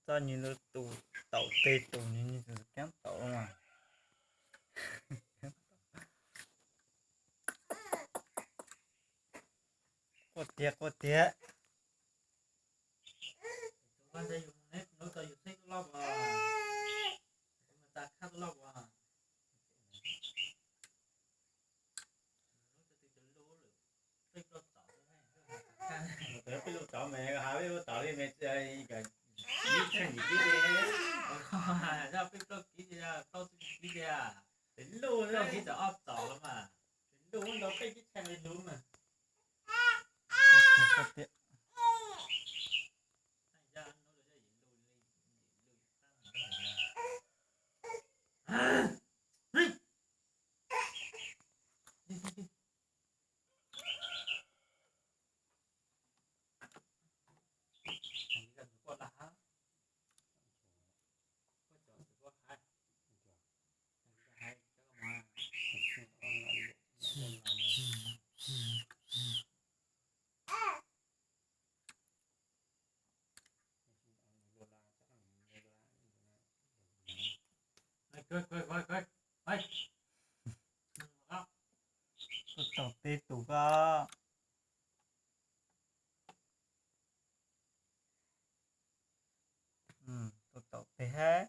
Txoj nyuag lus tus taum tes tus nws nws tseem keeb taum los mas. Quaj tiag quaj tiag. Peb lub tod mas has peb lub tod li me ib tsheej yim kib li. Peb plaub kib tiag, plaub tsib kib tiag. Peb lub kib txog ob txaus los mas. Peb lub ntau peb kib tsheej li lub mas. Tus taum tes tus koj. Tus taum tes hab.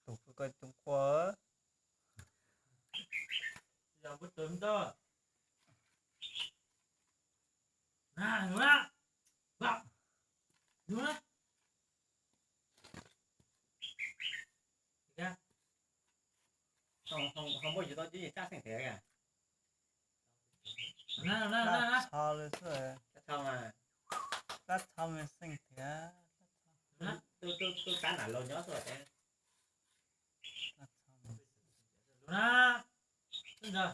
Tus koj coob quaj. Ho muaj yus tau cib sab xeem thiab. Tab txho li xwb. Tab txho me xeem thiab. Tab txho.